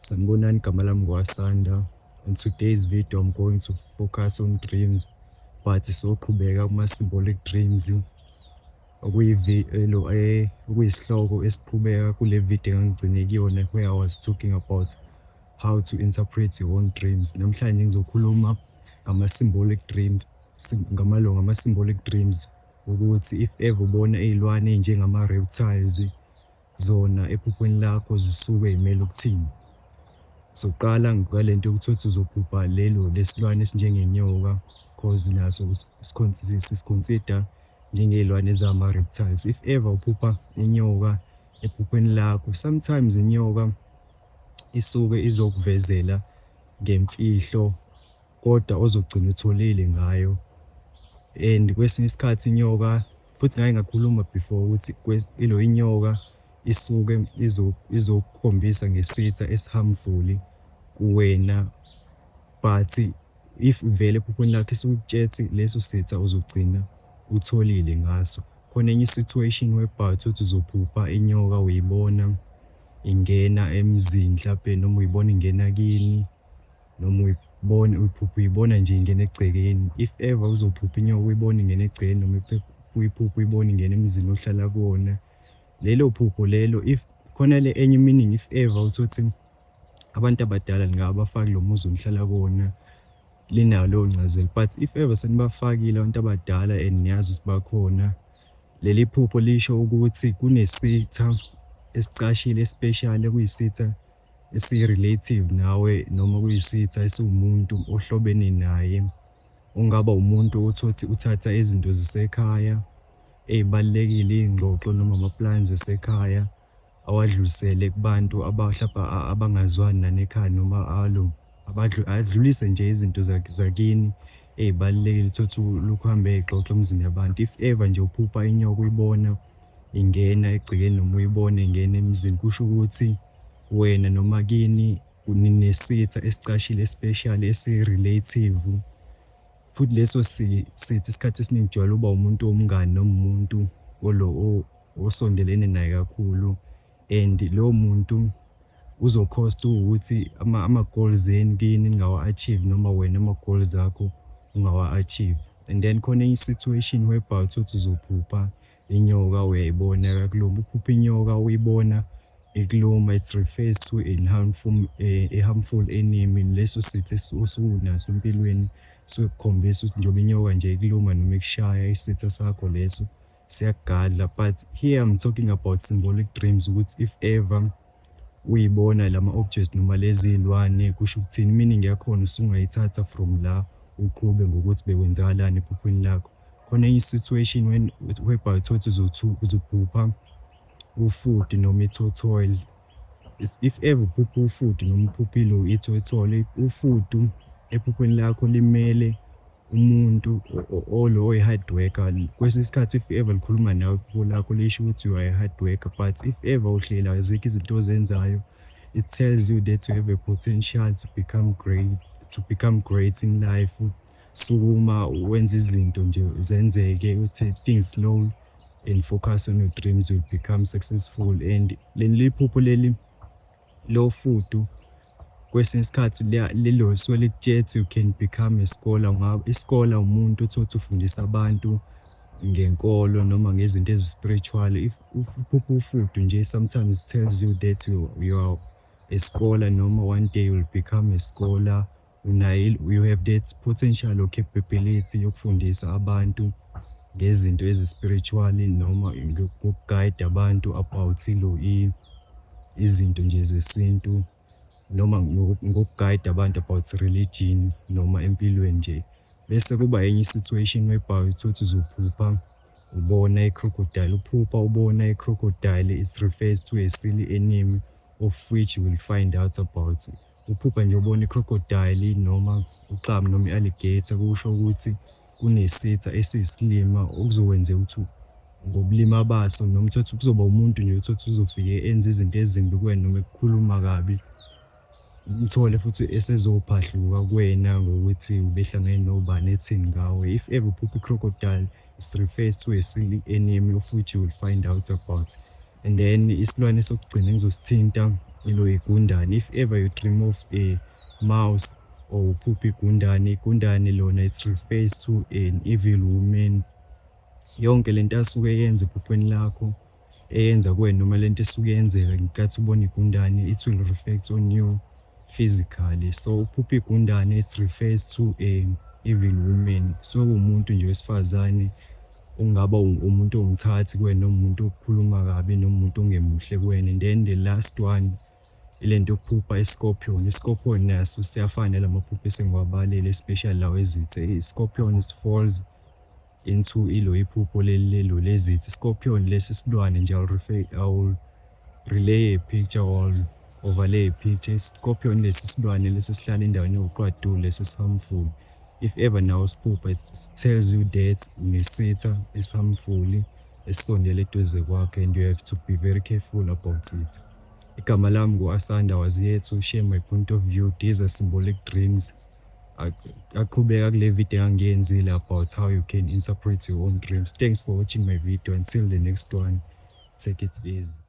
Sanibonani, igama lami ngu-Asanda. In today's video I'm going to focus on dreams, but soqhubeka kuma-symbolic dreams, okuyisihloko esiqhubeka kule video engangigcine kuyona, where I was talking about how to interpret your own dreams. Namhlanje ngizokhuluma ngama-symbolic dreams, ngama-symbolic dreams, ukuthi if ever ubona iy'lwane ey'njengama-reptiles zona ephuphweni lakho, zisuke y'mele ukuthini. Soqala ngalento yokuthi uthi uzophupha lelo lesilwane esinjengenyoka, 'cause naso sisi-consider njengey'lwane ezama-reptiles. If ever uphupha inyoka ephuphweni lakho, sometimes inyoka isuke izokuvezela ngemfihlo kodwa ozogcina utholile ngayo. And kwesinye isikhathi inyoka futhi, ngake ngakhuluma before ukuthi ilo inyoka isuke izokukhombisa ngesitha esi-harmful kuwena, but if vele ephuphweni lakho isuke ikutshela ukuthi leso sitha uzogcina utholile ngaso. Khona enye i-situation whereby utholukuthi uzophupha inyoka, uyibona ingena emzini mhlampe, noma uyibona ingena kini, noma uyibona, uyiphupha uyibona nje ingena egcekeni. If ever uzophupha inyoka, uyibona ingena egcekeni, noma uyiphupha uyibona ingena emzini ohlala kuwona, lelo phupho lelo, if khona le enye meaning, if ever utholukuthi abantu abadala ningabafaki kulo muzi enihlala kuwona, linayo leyo ncazelo. But if ever senibafakile abantu abadala and niyazi ukuthi bakhona, leli phupho lisho ukuthi kunesitha esicashile, especially okuyisitha esi-relative nawe, noma kuyisitha esiwumuntu ohlobene naye, ongaba umuntu otholukuthi uthatha izinto zasekhaya ey'balulekile, iy'ngxoxo noma ama-plans asekhaya, awadlulisele kubantu mhlampe abangazwani nani ekhaya, noma adlulise nje izinto zakini ey'balulekile. Uthole ukuthi ulokhu uhambe ey'xoxa emizini yabantu. If ever nje uphupha inyoka, uyibona ingena egcekeni noma uyibona ingena emzini, kusho ukuthi wena noma kini nesitha esicashile, especially esi-relative. Futhi leso sitha isikhathi esiningi kujwayele ukuba umuntu womngani noma umuntu osondelene naye kakhulu, and loyo muntu uzo-cost-a ukuthi ama-goals enu kini ningawa-achieve, noma wena ama-goals akho ungawa-achieve. And then khona enye i-situation whereby utholukuthi uzophupha inyoka, uyayibona iyakuluma. Ukuphupha inyoka uyibona ikuluma, it refers to a harmful enemy. Leso sitha osuke unaso empilweni suke kukhombisa ukuthi njengoba inyoka nje ikuluma noma ikushaya, isitha sakho leso siyakugadla. But here I'm talking about symbolic dreams, ukuthi if ever uyibona lama-objects noma lezi iy'lwane kusho ukuthini, meaning yakhona usungayithatha from la, uqhube ngokuthi bekwenzakalani ephuphweni lakho. Khona enye i-situation when whereby utholukuthi uzophupha ufudu noma i-tortoise. If ever uphupha ufudu noma uphupha ilo i-tortoise, ufudu ephuphweni lakho limele umuntu olo oyi-hard worker. Kwesinye isikhathi if ever likhuluma nawe iphupho lakho, lisho ukuthi you are a hard worker, but if ever uhleli azikho izinto ozenzayo, it tells you that you have a potential to become great in life. Sukuma wenze izinto nje zenzeke, u-take things slow and focus on your dreams, you'll become successful. And leli phupho leli lofudu, kwesinye isikhathi lelo lisuke likutshela you can become a scholar. I-scholar umuntu utholukuthi ufundisa abantu ngenkolo noma ngezinto ezi-spiritual. If uphupha ufudu nje, sometimes it tells you that you are a scholar, noma one day you will become a scholar. Unayo, you have that potential or capability yokufundisa abantu ngezinto ezi-spiritual, noma ngoku-guide abantu about ilo izinto nje zesintu, noma ngoku-guide abantu about religion noma empilweni nje. Bese kuba enye i-situation whereby utholukuthi uzophupha ubona i-crocodile. Uphupha ubona i-crocodile, it refers to a silly enemy of which you will find out about. Uphupha nje ubona i-crocodile noma uxamu noma i-alligator, kusho ukuthi kunesitha esiyisilima okuzokwenzeka ukuthi ngobulima baso, noma utholukuthi kuzoba umuntu nje, utholukuthi uzofike enze izinto ezimbi kuwena noma ekukhuluma kabi. Umthole futhi esezophahluka kuwena ngokuthi ubehlangene nobani, ethini ngawe. If ever uphupha i-crocodile, it refers to a silly enemy of which you will find out about. And then isilwane sokugcina engizosithinta Ilo igundane. If ever you dream of a mouse or uphupha igundane, igundane lona, it refers to an evil woman. Yonke lento asuke eyenza ephuphweni lakho, eyenza kuwena, noma lento esuke yenzeka ngenkathi ubona igundane, it will reflect on you physically. So uphupha igundane, it refers to a evil woman. So kuwumuntu nje wesifazane ongaba umuntu owumthakathi kuwena, noma umuntu okhuluma kabi, noma umuntu ongemuhle kuwena. And then the last one, ilento yokuphupha i-scorpion. I-scorpion naso siyafana nalamaphupho esengiwabalile, especially lawa ezitha. I-scorpion falls into ilo iphupho leli lelo lezitha. I-scorpion lesi silwane nje, I will relay a picture or overlay a picture. I-scorpion lesi silwane lesi esihlala endaweni ewuqwadule, lesi esi-harmful. If ever nawe usiphupha, it tells you that unesitha esi-harmful esisondele eduze kwakho and you have to be very careful about it. Igama lami ngu-Asanda. I was here to share my point of view. These are symbolic dreams. Aqhubeka kule video engangiyenzile about how you can interpret your own dreams. Thanks for watching my video. Until the next one, take it easy.